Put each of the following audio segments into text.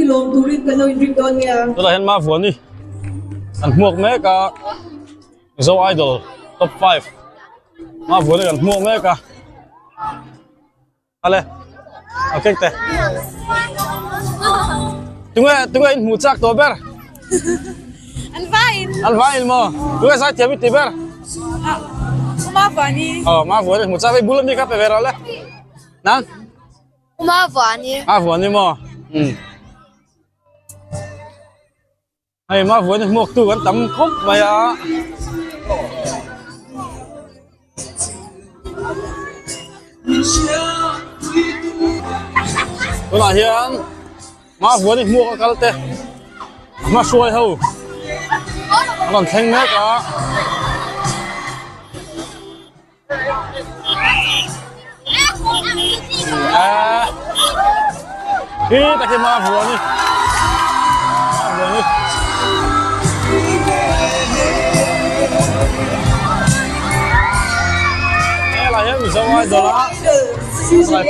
lawm turin kan lo inring dawn nia. Tunah hian Mavuani an hmuak mek a, Mizo Idol top 5 Mavuani kan hmuak mek a. Ale, a kek te. Tunge tunge in hmuh chak tawh ber? An vain. An vain maw? Tunge zai thiam i ti ber? Mavuani. Oh, Mavuani hmuh chak vei bul ami kha pe ve rawh le. Nang? Mavuani. Mavuani maw? Um. Hei Mavuani hmuak tu kan tam khawp mai a. Tunah hian Mavuani hmuak a kal te a hma hruai ho a rawn thleng mek a. Hi tak hi Mavuani Mavuani Helai hian Mizo Idol a Season 8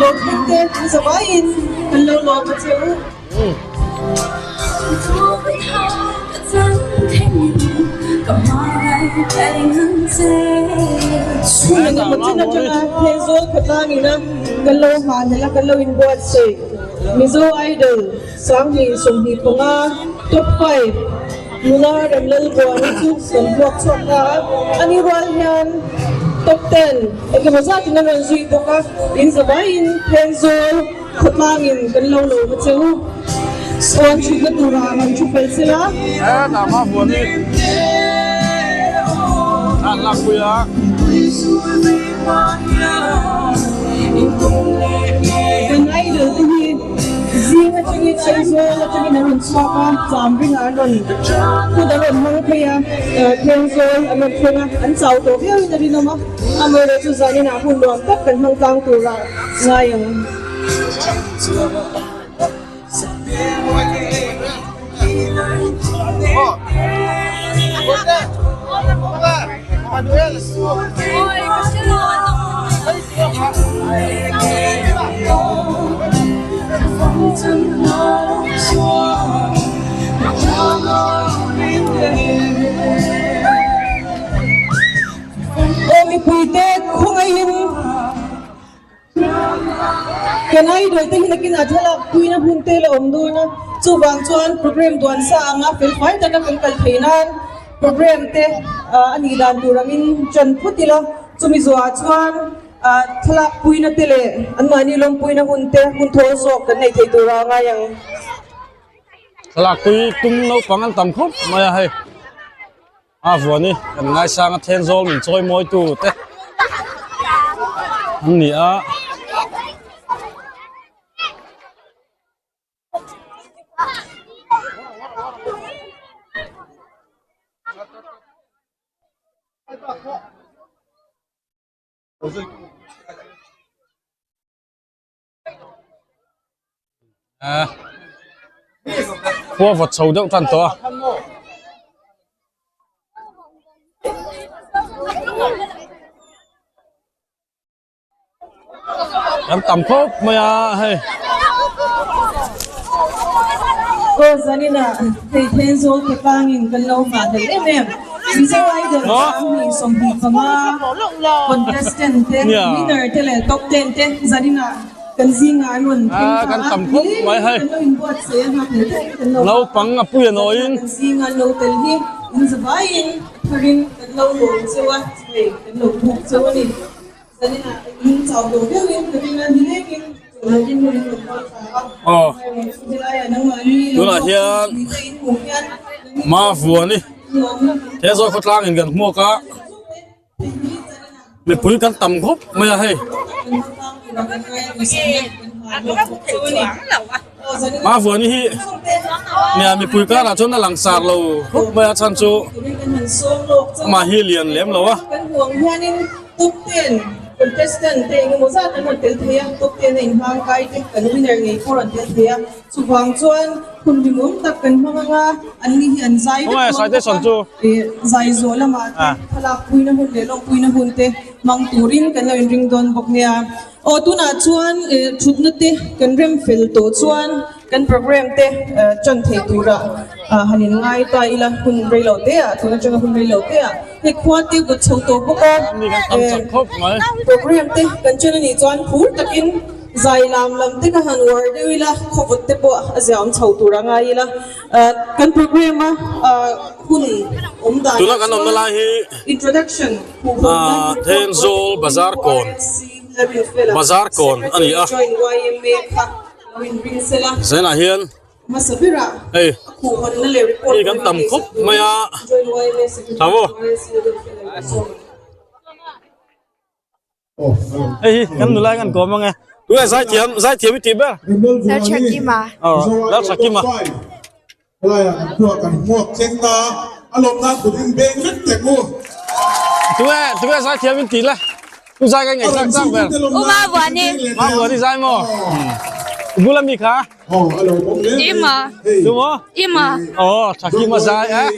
Lo thleng te Mizo aiin kan lo lawm a che u. Chhun engemaw chin atanga Thenzawl khawtlang ina kan lo hmanhel a, kan lo inbuatsaih. Mizo Idol 2025 Top 5 nula Remlalbuani chu kan hmuak chhuak ta a, ani rual hian Top 10 engemaw zatin a rawn zui bawk a, in zavaiin Thenzawl Khawtlangin kan lo lo va che u. Sawn thutna turah rawn thu fel sela. Hetah Mavuani an lakpui a. Kan idol te hi zing atangin Aizawl atangin an rawn chhuak a, Chamring-ah an rawn kut an rawn hmang phei a, Thenzawl an rawn thleng a, an chau tawh viauin a rinawm a, amaherawhchu zaninah hun nuam tak kan hmang tlang turah Ngai ang. Aw mipuite khawngaihin. Kan idol te hi nakinah thlalak puina hun te la awm dawn a, chuvang chuan program duan sa anga fel fai taka kan kal theih nan program te a nih dan tur angin ṭan phut ila, chumi zawhah chuan thlalak puina te leh anmahni lawmpuina hun te hun thawl zawk kan nei thei tura a ngai ang. Thlalak pui tum naupang an tam khawp mai a hei. A vuani kan ngaisang a Thenzawl min chawi mawi tu te an ni a. A khua vawt chho deuh tan tawh a. Kan tam khawp mai a hei. Aw zanina hei Thenzawl Khawtlangin kan lo nghah hlel em em. Mizo Idol 2025 contestant te, winner te leh top 10 te zanina kan zingah an rawn thleng ta a, nileng in kan lo inbuatsaih a, nghak hlel deuhin kan lo nghak a, zanina kan zinga an lo tel hi in zavaiin a tharin kan lo lawm cheu a, hei kan lo buk cheu a ni. Zanina in chau lo deuhin ka ring a, nileng in chawlh in rawn hmang thla a, helaiah nangmahni lo Tunah hian mite in hmuh hian Mavuani he zawi khawtlang in kan hmuak a, mipui kan tam khawp mai a hei. Mavuani hi nia mipui karah chuan a langsar lo khawp mai a chhan chu amah hi lian lem lo a. Contestant te engemaw zat an rawn tel thei a, top ten a inhlang kai te kan winner ngei pawh rawn tel thei a. Chuvang chuan hun hlimawm tak kan hmang ang a, an ni hi an zai vek dawn bawk a, ih zai zawh lamah te thlalak puina hun leh lawmpuina hun te hmang turin kan lo inring dawn bawk nia. Aw tunah chuan ih thutna te kan rem fel tawh chuan kan program te tan thei turah han in ngai ta ila hun reilo te ah tun atanga hun reilo te ah hei khua te vut chho tawh bawk a, program te kan chen anih chuan phur takin Zai lam lam te ka han uar deuh ila, khawvawt te pawh a zia awm chho tur a ngai ila. Kan program a hun awm dan Tuna kan awmna lai hi introduction huhawmna report Thenzawl Bazar Kawn Bazar Kawn a ni a. Join YMA kha lo inring sela. Zainah hian Hmasa berah hei a khuhhawnna leh report mi kan tam khawp mai a. Join YMA Secretary Tha maw? RLC Lalrinfela lo sawm. Hei hi kan nula kan kawm ang e. Tunge zaithiam zaithiam i tih ber? Lalthakima. Aw Lalthakima. Tunge tunge zaithiam in tih la? Tu zai kan ngaihsak chak ber? Uma Vuani. Ma Vuani zai maw? Bula mi kha? Ima. Tu maw? Ima. Aw Thakima zai eh.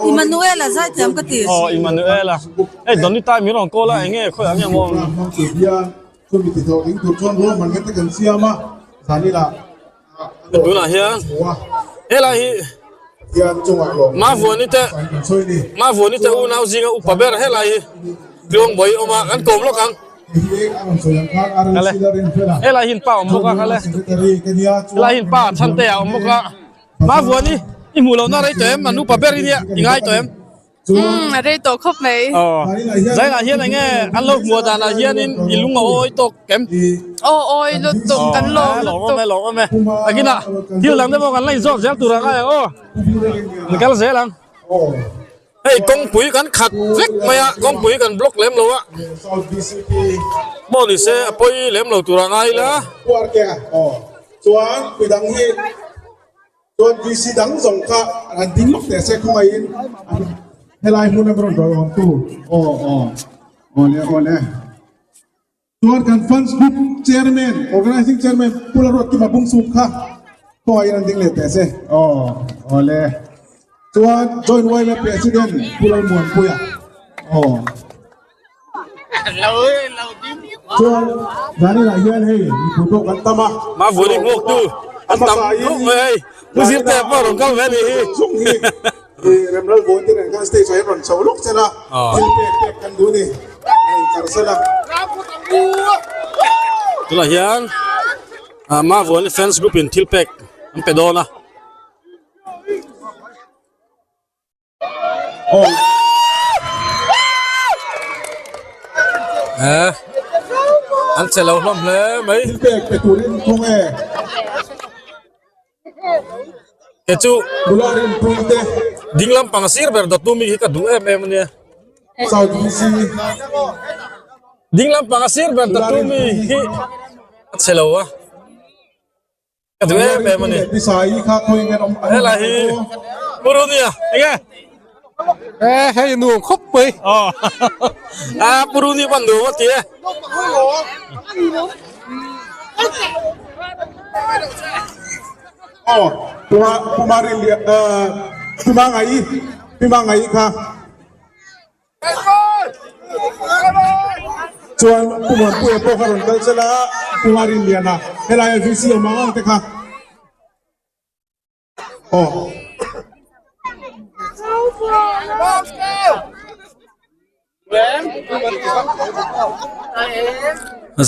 Immanuela zaithiam ka ti. Aw Immanuela. Hei Donita min rawn call a enge khawi ang nge maw. Tunah hian helai hi Mavuani te Mavuani te unau zinga upa ber helai hi Tluangbawi awm a kan kawm lawk ang. Kale helai hi pa awm bawk a kale helai hi pa Chhante a awm bawk a Mavuani i hmuh lohna rei tawh em an upa ber i nia i ngai tawh em. Umm a rei tawh khawp mai. Aw zainah hian enge an lo hmuh danah hianin i lung a awi tawk kem. Aw awi lutuk kan lawm lutuk. Lawm awm e lawm awm e. Takinah thil dang te pawh kan la inzawm zel tur ang ai ang aw. Kan kal zel ang. Hei kawngpui kan khat vek mai a kawngpui kan block lem lo a. Maw ni se a pawi lem lo tur ang ai ila. Chuan VC dang zawng kha an ding lawk teh se khawngaihin helai hmun a rawn rawn awmtu aw aw awle awle chuan kan funds group chairman organizing chairman Pu Lalruatkima Bungchhum kha khawngaihin an ding leh teh se aw awle chuan joint YMA president Pu Lalmuanpuia aw. Chuan Daniel-ah hian hei mipui pawh kan tam a. Ma vawni hmuak tu an tam khawp mai hei. Pu Zirte pawh rawn kal ve a nih hi. Chung hi Remlal Vawn te nen khan stage ah hian rawn chho lawk chen a, thil pek pek kan duh a ni. A inkar sel a. Tunah hian Ma Vawni fans group in thil pek an pe dawn a. Eh, an che lo hlawm hle mai. Ke chu ding lampang sir ber dawt tu mi hi ka duh em em ania. Ding lampang sir ber dawt tu mi hi a che lo a. Ka duh em em a ni. Helai hi Purunia enge? Eh hei nuam khawp mai. Aw a Purunia pawh nuam a ti e. Aw puma puma rin puma ngai puma ngai kha. Chuan Pu Muanpuia pawh kha rawn kal chel a, Pu Marinliana helaia VC awm ang ang te kha. Aw.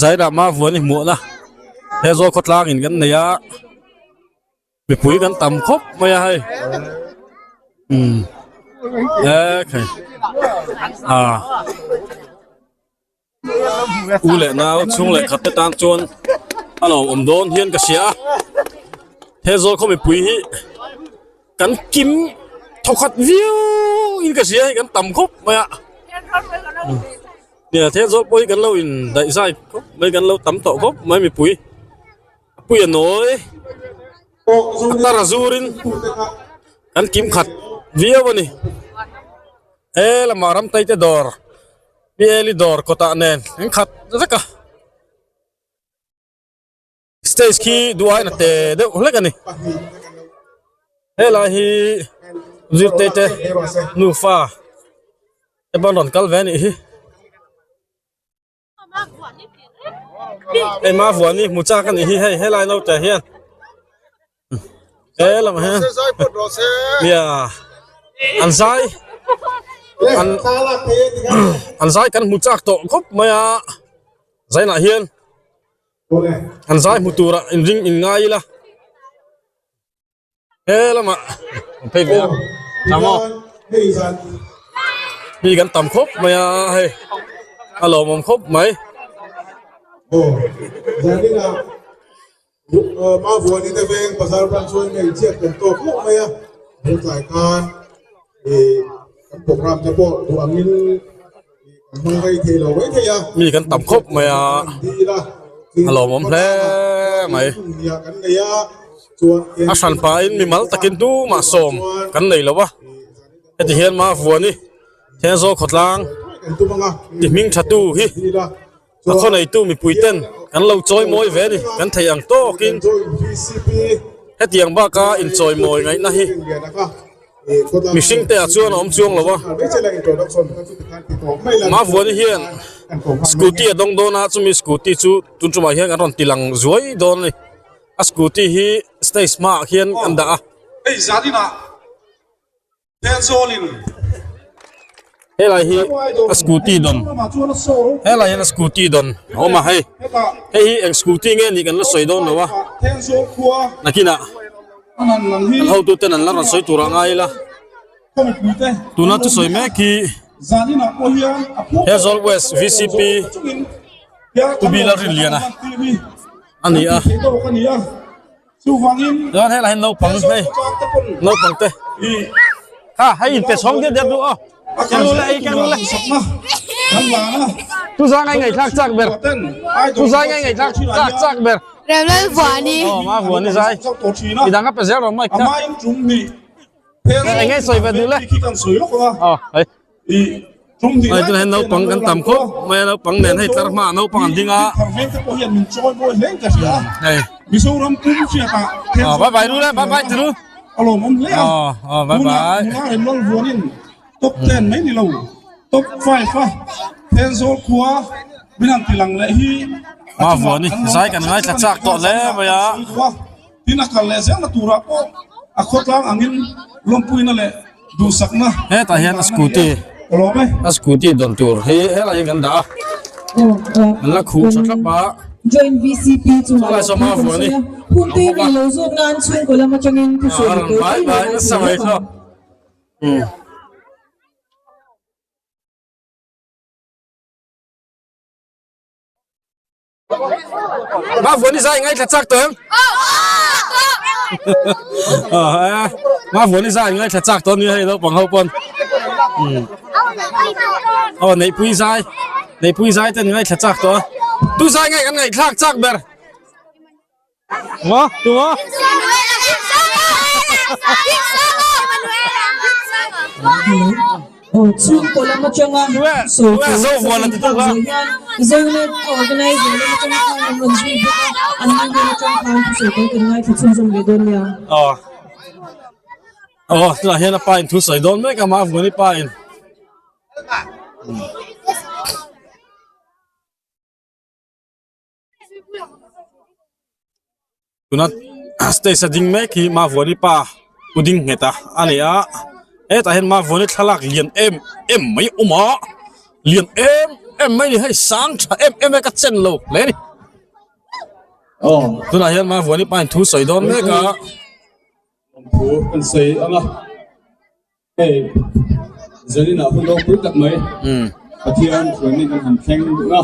Zairah Mavuan i hmuhna he zawl khawtlang in kan nei a. Mipui kan tam khawp mai a hei umm ekhei a u leh nau chhung leh khat te tan chuan a lo awm dawn hian ka hria a he zawl khaw mipui hi kan kim thawkhat viau in ka hria hei kan tam khawp mai a nia thenzawl pawh hi kan lo in daih zai khawp mai kan lo tam tawh khawp mai mipui. Puia nawi a tar a zurin kan kim khat viau a ni he lamah ram taite dawr. Pi Eli dawr kawtah nen an khat vek a. Stage khi duh aiin a te deuh hlek a ni. Helai hi zirte te nufa te pawh an rawn kal ve a nih hi. Hei Mavuani hmu chak a nih hi hei helai naute hian he lamah hian nia an zai an an zai kan hmu chak tawh khawp mai a zainah hian an zai hmu tura inring in ngai ila He lamah phei ve a tam aw mi kan tam khawp mai a hei a lawmawm khawp mai. Mi kan tam khawp mai a a lawmawm hle mai a hran pahin mimal takin tumah sawm kan nei lo va heti hian Mavuani Thenzawl khawtlang ti hming tha tu hi a khaw neitu mipui ten kan lo chawi mawi ve a ni kan thei ang tawkin hetiang baka inchawi mawi ngaihna hi mihring te ah chuan a awm chuang lo a Mavuani hian scooty a dawng dawn a chumi scooty chu tun tumah hian kan rawn ti lang zuai dawn a ni a scooty hi stage hmaah khian an dah a. Helai hi a scooty dawn helai hian a scooty dawn a awm a hei hei hi eng scooty nge nih kan la sawi dawn lo a nakinah an hotu ten an la rawn sawi tur a ngai ila tuna chu sawi mek hi Aizawl West V_C_P Pu Bila Rinliana a ni a. Chuan helai hian naupang hei naupang te kha hei in pe chhawng diat diat duh aw ken lu le ei ken lu le tu zai ngai ngaihthlak chak ber tu zai ngai ngaihthlak chak chak ber Remlalvuani aw Mavuani zai midang a pe zel rawh mic kha eng nge sawi ve duh le aw hei. Hei tunah hian naupang kan tam khawp mai a naupang nen hei tlar hmaah naupang an ding a hei aw bye bye nu le bye bye ti nu aw aw bye bye Mavuani zai kan ngaithla chak tawh hle mai a. Hetah hian a scooty a scooty dawn tur hi helai hi kan dah a an la khuh tha thlap a chulai saw hma vuan hi a rawn vai vai nasa mai thlawk. Mavuani zai ngaithla chak tawh em? Mavuani zai ngaithla chak tawh nia hei naupang ho pawn. Aw neihpui zai neihpui zai ten ngaithla chak tawh a. Tu zai ngai kan ngaihthlak chak ber. Maw tu maw? Chhungkaw lam atanga sawi tur a tak zawh hian Zonet organizer lam atanga khan an rawn zui bawk a, an ni vel atang khan thusawi tel kan ngaithla chhunzawm leh dawn nia. Aw aw tunah hian a pa in thu sawi dawn mek a Mavuani pa in. Tuna stage a ding mek hi Mavuani pa u ding nghet a a ni a hetah hian Mavuani thlalak lian em em mai a awm a lian em em mai a ni hei sang tha em em a ka chen lo hle a ni tunah hian Mavuani pa in thu sawi dawn mek a. Thu kan sawi ang a. Hei Zaninah hun ropui tak mai Pathian hruaina kan han thleng duh a,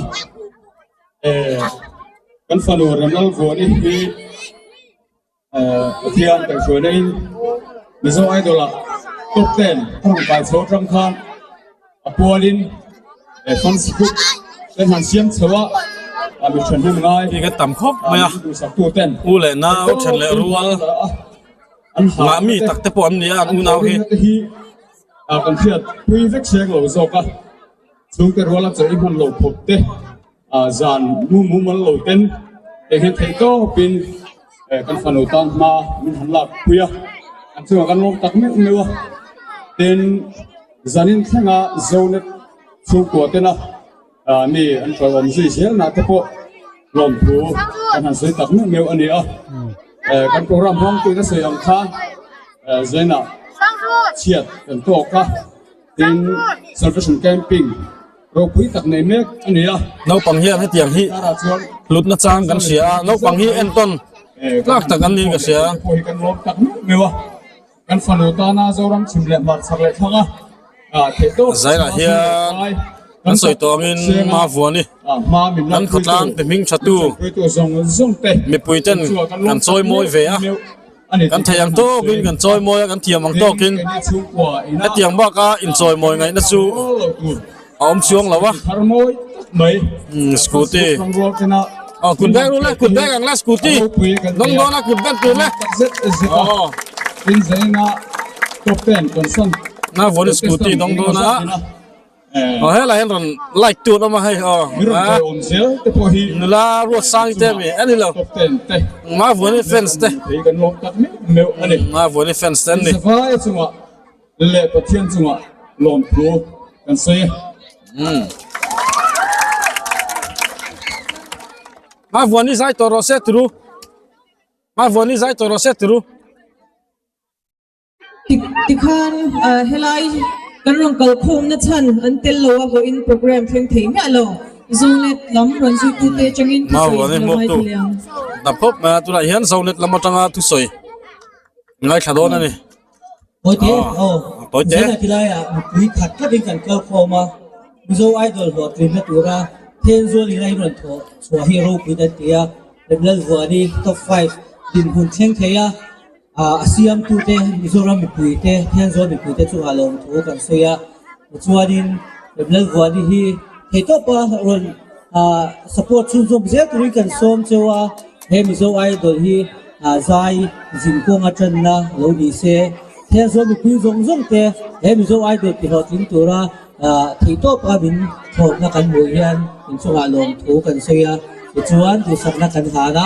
kan fanu Remlalvuani hi Pathian kaihhruaina in Mizo Idol ah top ten a rawn kai chho atang khan a pualin fans group kan han siam chho a, mi thahnem ngai Hi kan tam khawp mai a, duhsaktu ten u leh nau then leh rual. Mah mi tak te pawh an ni a, an unau hi. Kan hriat pui vek seng lo zawk a. Chhungte ruala chaw i hman lo khawp te, zan mu mumal lo ten eng hian theih tawpin kan fanu tan hma min han lak pui a, an chungah kan lawm tak meuh meuh a. Tin, zanin thlenga Zonet chhungkua tena mi an ṭawlawm zui zelna te pawh lawmthu kan han sawi tak meuh meuh a ni a. Kan program hmangtuin a sawi ang khan Zainah chhiat kan tawk a. Tin, Salvation Camping ropui tak nei mek a ni a. Naupang hian hetiang hi hlutna chang kan hria a, naupang hi entawn tlak tak an niin ka hria. Pawh hi kan lawm tak meuh meuh a, kan fanu tana Zoram chhim leh hmar chhak leh thlang a theihtawp Zailah hian kan sawi tawh angin Mavuani kan khawtlang ti hming thatu mipuiten kan chawi mawi ve a. Kan theih ang tawkin kan chawimawi a, kan thiam ang tawkin hetiang baka inchawimawi ngaihna chu a awm chuang lo a. Scooty aw kut bag ru le kut bag ang le scooty dawng dawn a kut bag tur le aw na vawn scooty dawng dawn a. Aw helai hian rawn light tu an awm a hei aw nula ruat sang te ami a ni lo Mavuani fans te Mavuani fans te an ni. Mavuani zai tawh rawh se turu Mavuani zai tawh rawh se turu. Tikhan helai kan rawn kal khawmna chhan an tel lo a vawiin program thleng thei miah lo. Zonet lam rawn zuitute atangin thusawi a lo ngaithla leh ang. Dap khawp mai a, tunah hian Zonet lam atanga thusawi ngaithla dawn a ni. Tawite, aw, Zena tilaiah mipui khat tlatin kan kal khawm a, Mizo Idol hlawhtlinna tura Thenzawl ina in rawn thawh chhuah hi ropui kan ti a, Remlalvuani top 5 dinhmun thleng thei a. A siamtute Mizoram mipuite Thenzawl mipuite chungah lawmthu kan sawi a, tichuanin Remlalvuani hi theihtawpa rawn support chhunzawm zel turin kan sawm cheu a, he Mizo Idol hi zai zinkawng atanna lo ni se, Thenzawl mipui zawng zawng te he Mizo Idol tihlawhtling tura theihtawpa min thlawpna kan hmuh hian inchungah lawmthu kan sawi a, tichuan duhsakna kan hlan a.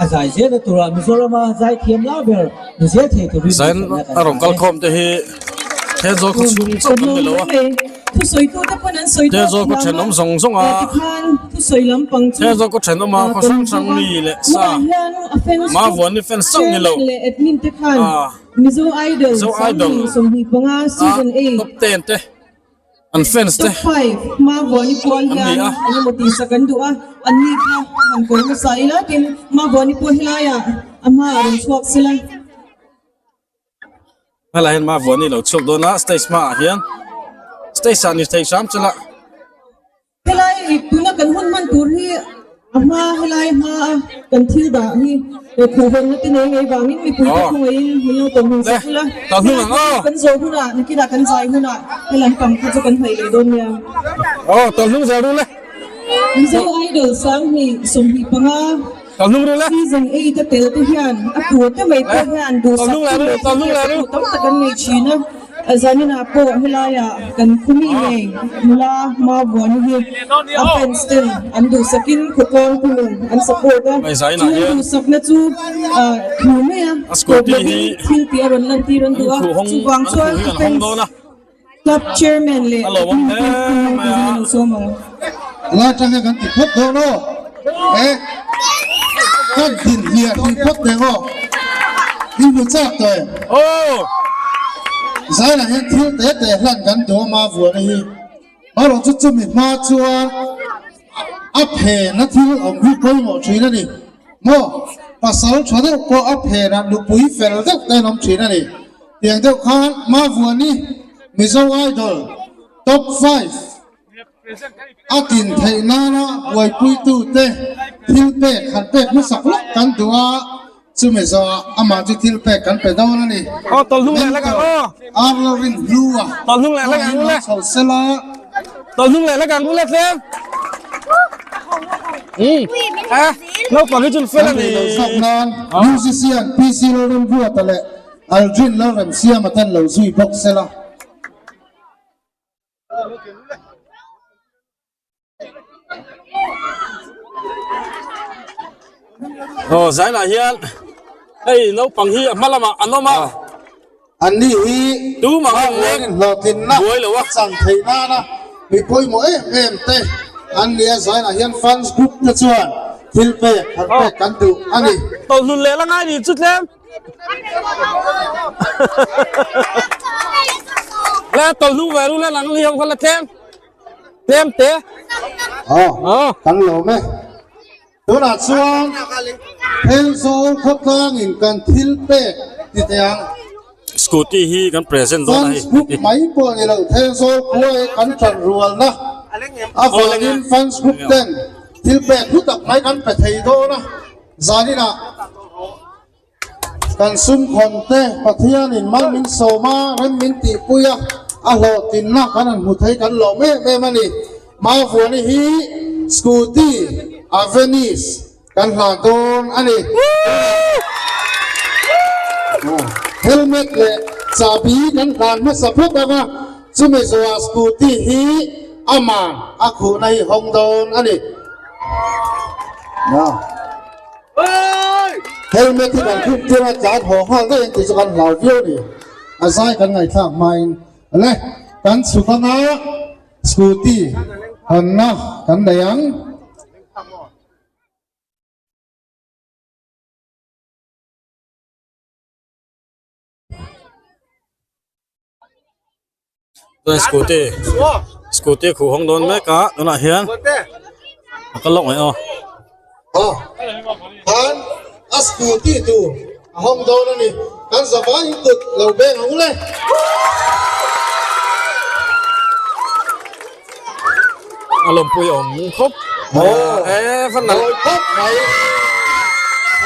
A zai zel a turah Mizorama zai thiam lar ber ni zel thei turin Zain a rawn kal khawm te hi Thenzawl khaw chhung chauh kan ni lo a. Thenzawl khaw thenawm zawng zawng a Thenzawl khaw thenawm a khaw hrang hrang mi leh sa Mavuani fans chauh ni lo a Mizo Idol a top 10 te. An fans te Top 5 hma Vuani pual an ni hian a. eng emaw tihsak an duh a, an ni kha han kawi hmasa ila tin hma Vuani pawh helaiah a hma ah rawn chhuak sela. Helai hian hma Vuani lo chhuak dawn a, stage hmaah hian stage ah ni thei hram chela. Helai tuna kan hun hman tur hi a hma helai hma a kan thil dah hi khuhhawnna te nei ngei vangin mipuite khawngaihin min lo tawm hun sak ula. Helai hma kan zawh hunah nakinah kan zai hunah helam pang kha chu kan hnaih leh dawn nia. Mizo Idol 2025 season 8 a tel te hian a tur te mai pawh hian duhsak tu leh thil hriat tam tak an nei thin a. Zaninah pawh helaiah kan khumi ngei nula Mavuani hi a fans ten an duhsakin khawtlang pumin an support a, chu duhsakna chu thu mai a tawp lovin thil tih a rawn lantir an duh a, chuvang chuan a fans club chairman leh admin te hun hmang turin an lo sawm ang. Lai atang hian kan ti phawt dawn aw, e kan din hliah hrih phawt teh aw, in hmu chak tawh em? Zailah hian thil te te hlan kan duh a Mavuana hi, erawh chu chumi hma chuan a phena thil awm hi pawimawh thin a ni maw? Pasal tha deuh pawh a phenah nupui fel deuh te an awm thin a ni, tiang deuh khan Mavuani Mizo Idol Top 5. A tlin theih nana buaipuitute thil pek han pek hmasak lawk kan duh a, chumi zawhah amah chu thil pek kan pe dawn a ni. Mentor Arlo Rinhlua khawihin lo chho sela. Kan rih loh zawk nan musician PC Lalremruata leh Aldrin Lalremsiama ten lo zui bawk sela. Aw zainah hian hei naupang hi a hma lamah an awm a. Anni hi Tumah an leng Hmawngin hlawhtlinna buai lo a. chan theih nana mi pawimawh em em te an ni a, zainah hian fans group te chuan thil pek han pek kan duh a ni. Tawlhnun leh la ngai ni chu tlem. Le tawlhnung ve ru le nang ni ho kha la tlem. Tlem te. Aw kan lawm e. Tunah chuan Thenzawl khawtlangin kan thil pek ti teh ang. Scooty hi kan present dawn a hei. Fans group mai pawh ni lo, Thenzawl khua hi kan tan rualna avangin fans group ten thil pek hlu tak mai kan pe thei dawn a, zaninah Kan sumkhawn te Pathianin mal min sawm a, rem min tihpui a, a hlawhtlinna kan han hmu thei kan lawm em em a ni. Mauvuani hi Scooty Avenis kan hlan dawn a ni. Helmet leh chahbi kan hlan hmasa phawt ang a, chumi zawhah Scooty hi aman a khuhna hi hawng dawn a ni. Helmet hi kan khum tir a tlan haw nghal daih ang tih chu kan hlau viau a ni. A zai kan ngaihthlak hmain le kan chhuk anga scooty hawnna kan nei ang. Chuan scooty scooty khuh hawng dawn mek a tunah hian a kal lawk mai aw. Aw khan a scooty tur a hawng dawn a ni kan zavai in kut lo beng ang le. A lawmpui awm khawp mai a e van nalh khawp mai a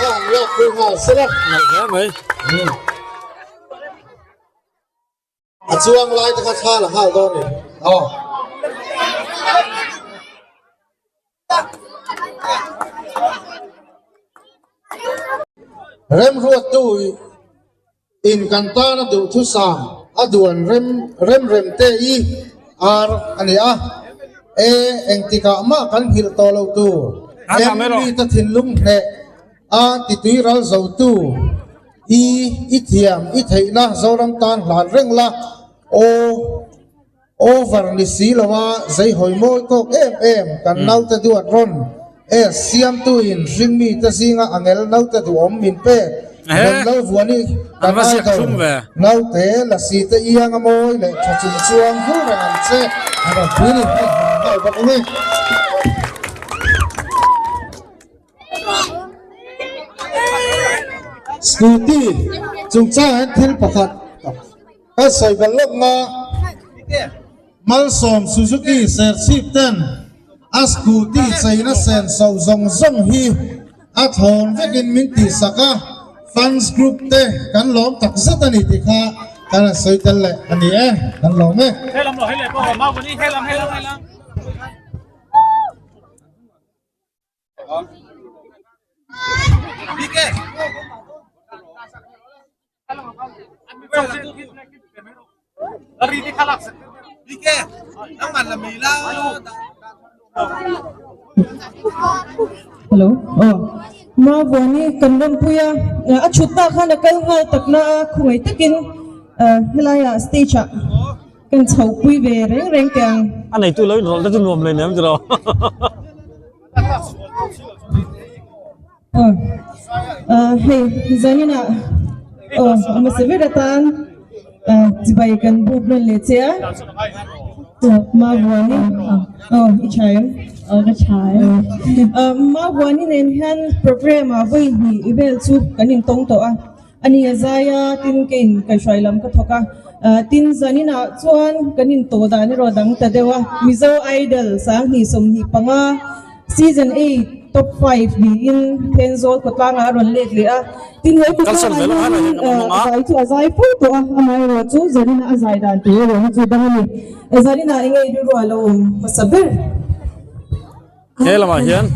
han lak pui nghal sela nalh hle mai. A chuang lai te kha thla la nghal dawn ni. Aw. Remruattu in kan tana duhthusam a duan rem rem rem te i ar a ni a. E engtikah mah kan nghilh tawh lo tur. Em mi te thinlung hneh a titui ral zotu. I i thiam i theihna Zoram tan hlan reng la, aw over ni si lo a zei hawi mawi tawk em em kan naute duat rawn e siamtu in hringmi te zinga angel naute duhawm min pek rawn lo vuan i kan idol naute lasi te ianga mawi leh tha chung chuang vur reng ang che a rawn pui ni hei hman nghal bawk ang e. Scooty chungchangah hian thil pakhat ka sawi belh lawk nga, Malsawm Suzuki Serchhip ten a scooty cheina senso zawng zawng hi a thlawn vekin min tihsak a, fans group te kan lawm tak zet a ni tih kha kan han sawi tel leh a ni e, kan lawm e. Hello aw Mavuani kan rawnpui a a thutna khan a kal nghal takna a khawngaih takin helaiah stage ah Kan chho pui ve reng reng teh ang. A neitu lo inrawlh te chu nuam lo inem tiraw. Aw hei zaninah aw a hmasa ber atan chibai kan buk nawn leh che a. Mavuani aw i tha em? Aw ka tha em. Mavuani nen hian program ah vawi hnih vel chu kan intawng tawh a. A ni a zai a, tin keiin kaihhruai lam ka thawk a, tin zaninah chuan kan intawh dan erawh dang ta deuh a, Mizo Idol 2025 Season 8 Top 5 niin Thenzawl khawtlangah a rawn let leh a, tin he khawtlangah hian zai chu a zai fo tawh a, amaherawh chu zaninah a zai dan tur erawh hi chu dang a ni. Zaninah enge i rilru a lo awm hmasa ber? He lamah hian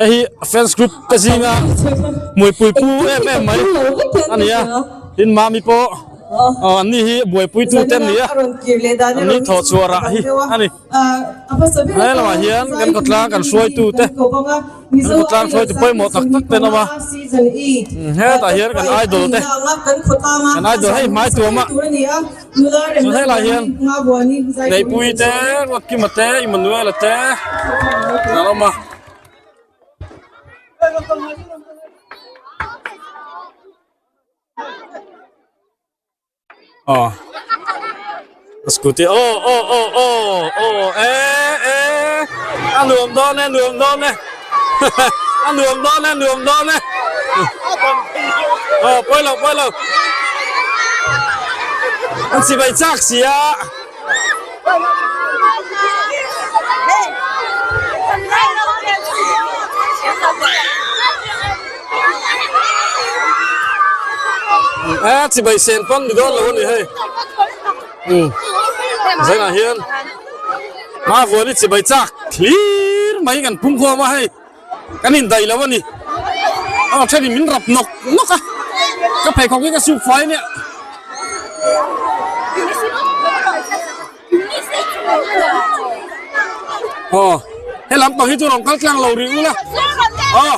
hei hi fans group te zinga hmuipui pu em em mai a ni a tin mami pawh. Aw an ni hi buaipui tu te an ni a, an ni thawh chhuah rah hi a ni. He lamah hian kan khawtlang kan hruaitu te, kan khawtlang hruaitu pawimawh tak tak te an awm a, hetah hian kan idol te, kan idol hei hmai tuam a, chuan helaiah hian Neihpuii te, Ruatkima te, Immanuela te an awm a. Aw scooty aw aw aw aw aw e e a nuam dawn e nuam dawn e a nuam dawn e nuam dawn e aw pawi lo pawi lo an chibai chak sia. A chibai sen pawn ni dawn lo a ni hei umm zainah hian hma vuan hi chibai chak thlir mai kan pung khawm a hei kan indaih lo a ni aw thenin min rap nawk nawk a ka pheikhawk hi ka suk fai ania. Aw he lampang hi chu rawn kal tlang lo rih ula aw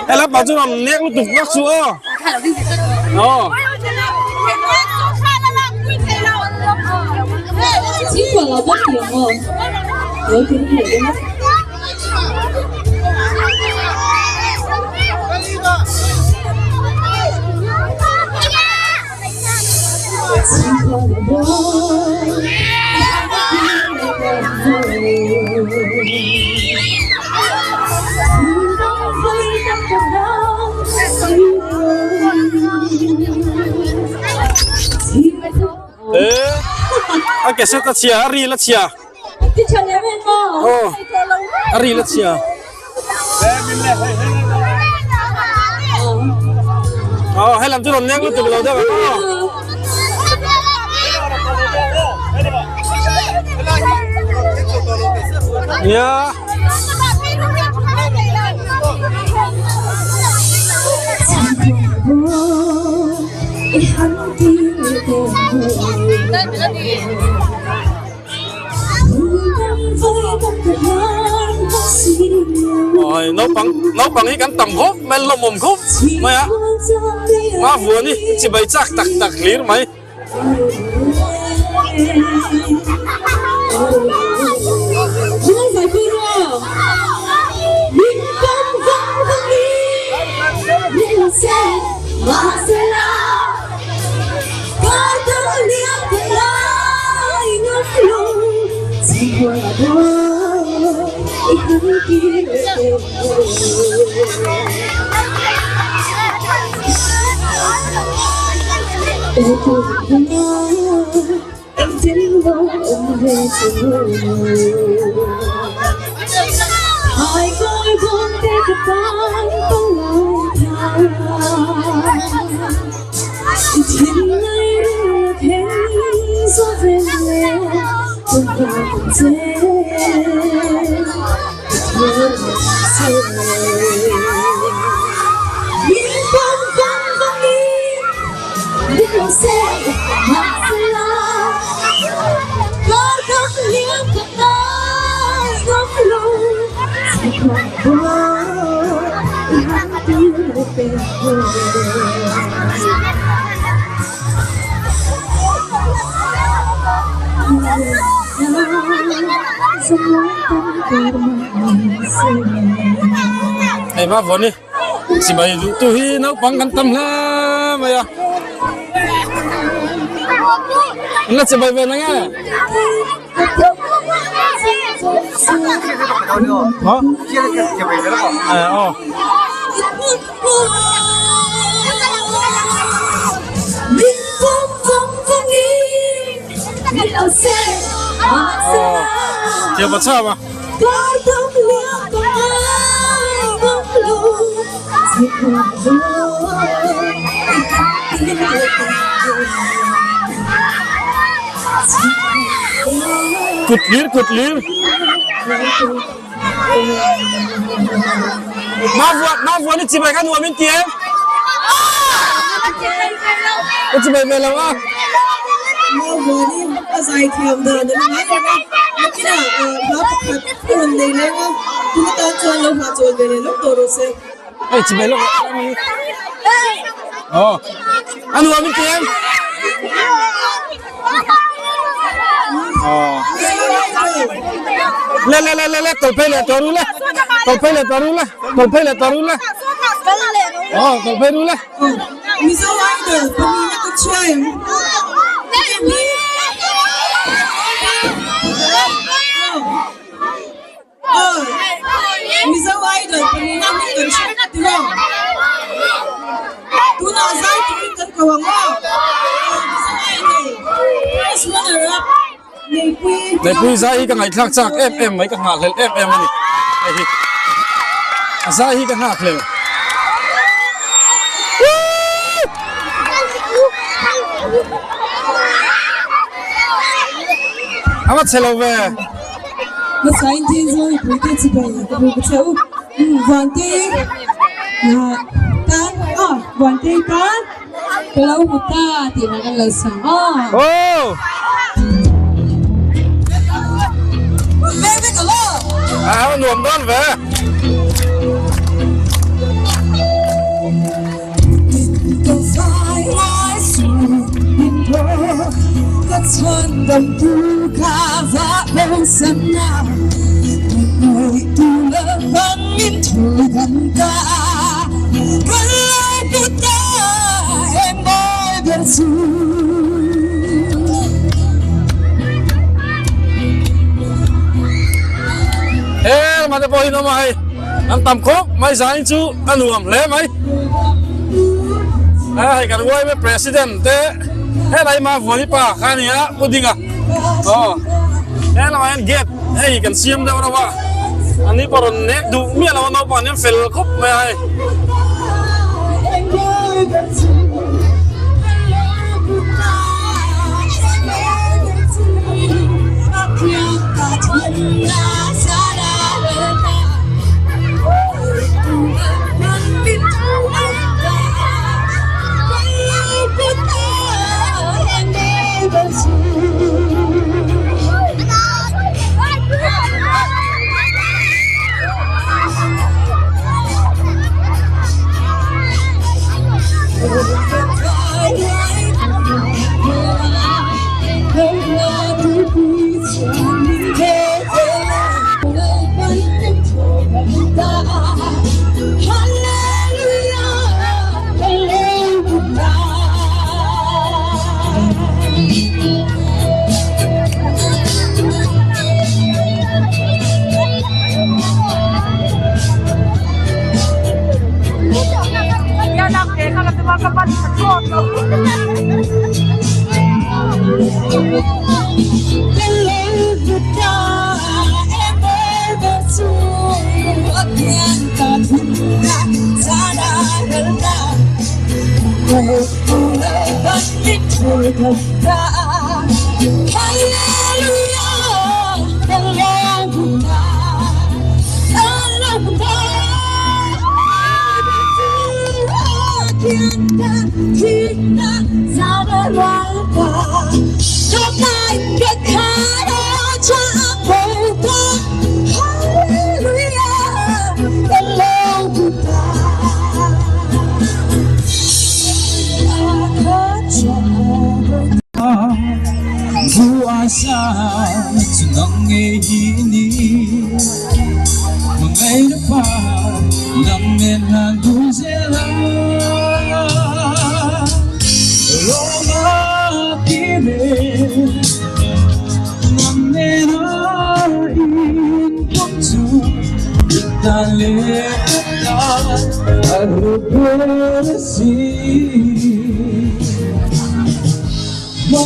he lampang chu rawn nek lutuk vak chu aw aw. A ke set a chhia a ril a chhia aw a ril a chhia aw he lam chu rawn leng lutuk lo deuh ang aw. Nia. Oi naupang naupang hi kan tam khawp mai lawmawm khawp mai a hma vuan hi chibai chak tak tak hlir mai. Hei hma vawn hi chibai duh tu hi naupang kan tam hle mai a an la chibai ve nang e Hả? Ờ Chiều vào mà. Kut lir kut lir. Ma vuan ma vuan ni chibai ka nuam in ti em? Ka chibai ve lo a. Mauvuani a zai thiam dan a ni ngai reng a, nakinah hla pakhat a rawn nei leng a, tun atan chuan lo hahchawl ve leh lawk tawh rawh se. Hei chibai lawk a mi. Aw. A nuam in ti em? Aw. Le le le le le tawlh phei leh tawh ru le. Tawlh phei leh tawh ru le. Tawlh phei leh tawh ru le. Aw tawlh phei ru le. Mizo Idol pahnihna ka chhia em? Mizo Idol pahnihna hming kan hre vek a ti lo. Tunah zai turin kan ko ang aw. Mizo Idol first runner up Neihpuii. Neihpuii zai hi ka ngaihthlak chak em em mai ka nghahhlelh em em a ni. Hei hi a zai hi ka nghakhlel. A va chhe lo ve. Hmasain Thenzawl mipuite chibai ka bu ka che u. Vante tan a Vante tan ka lo hmu ta tih lah kan lo sang aw. Aw. A nuam dawn ve. He lamah te pawh hi an awm a hei an tam khawp mai zanin chu a nuam hle mai a hei kan yma president te helai ma vuani pa kha a ni a pu dinga aw he lamah hian gate hei kan siam deuh reuh a an ni pawh rawn nek duh miah lo a naupang an fel khawp mai a hei.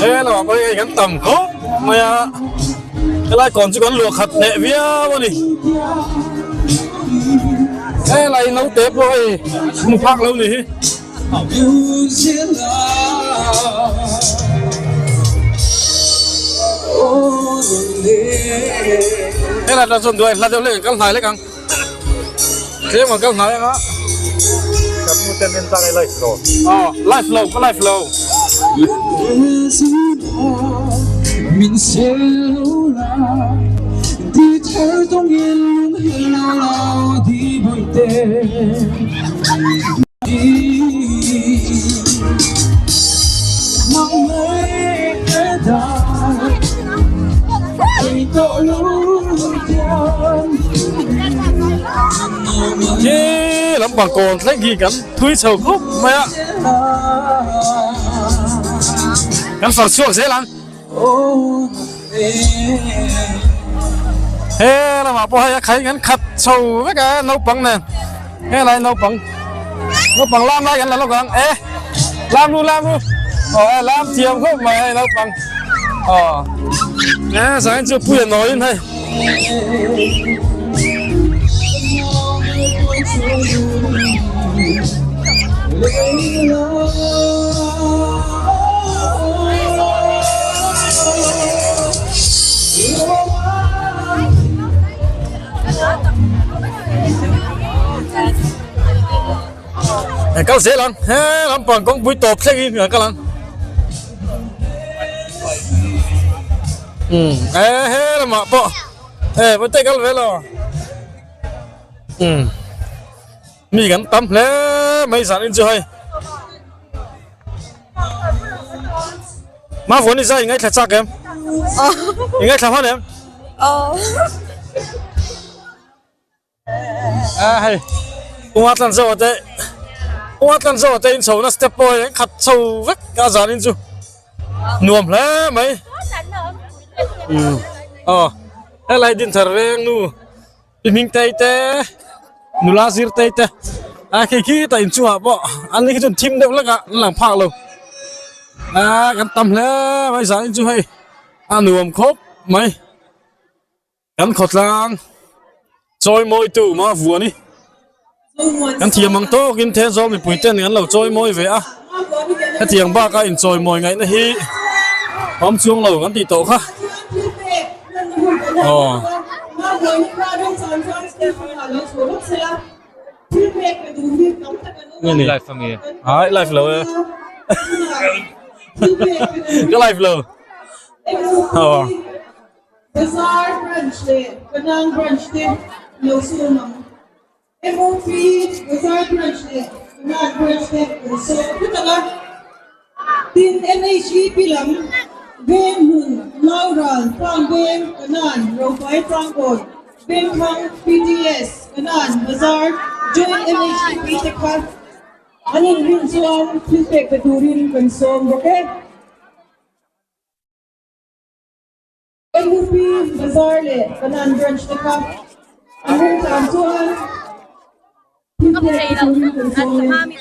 He lamah pawh hian kan tam khawp mai a helai kawn chu kan luah khat hneh viau a ni helai naute pawh hei hmu phak lo ni hi. Helai atang chuan duai hla deuh hlek an kal hnai lek ang tlem an kal hnai ang a. Aw live lo ka live lo. Khi lampang kawn thleng hi kan thui chho khawp mai a, kan far chhuak zel ang. He lamah pawh hei a khai kan khat chho vek a naupang nen helai naupang naupang lam lai kan la lawk ang e lam lu lam lu aw e lam thiam khawp mai hei naupang aw e zain chu pui a nawiin hei. Kal zel ang he lampang kawngpui tawp thleng in kan kal ang. Um e he lamah pawh e vawi kal ve lo um mi kan tam hle mai zan in chu hei ma vuan i zai ngaithla chak em i ngaithla hman em A hei unga tlan zawh te unga tlan zawh te in chho na step pawh hei an khat chho vek a zan in chu nuam hle mai umm aw helai dinthar veng nu pi hming tei te nula zir tei te a khi khi tah inchungah pawh an ni khi chuan thim deuh hlek a an lang phak lo a kan tam hle mai zan in chu hei a nuam khawp mai. Kan khawtlang chawimawitu mah vuan i kan thiam ang tawkin Thenzawl mipui ten kan lo chawimawi ve a, hetiang baka inchawimawi ngaihna hi awm chuang lo kan tih tawh kha. Aw. Nge ni? Live ange. Ai live lo e. Ka live lo. Aw. Bazar Branch leh Penang Branch te lo sawm ang. MOP Bazar Branch leh Penang Branch te kan sawm phut ang a. Tin, NHEP lam Veng Hmun, Laural, Farm Veng, Kanan, Ropai Tlangkawn, Vengthlang, PTS, Kanan, Bazar, Joint NHEP te kha an inrin chuan thil pek pe turin kan sawm bawk e. MUP Bazar leh Kanan Branch te kha an remchang chuan thil pek te turin kan sawm e.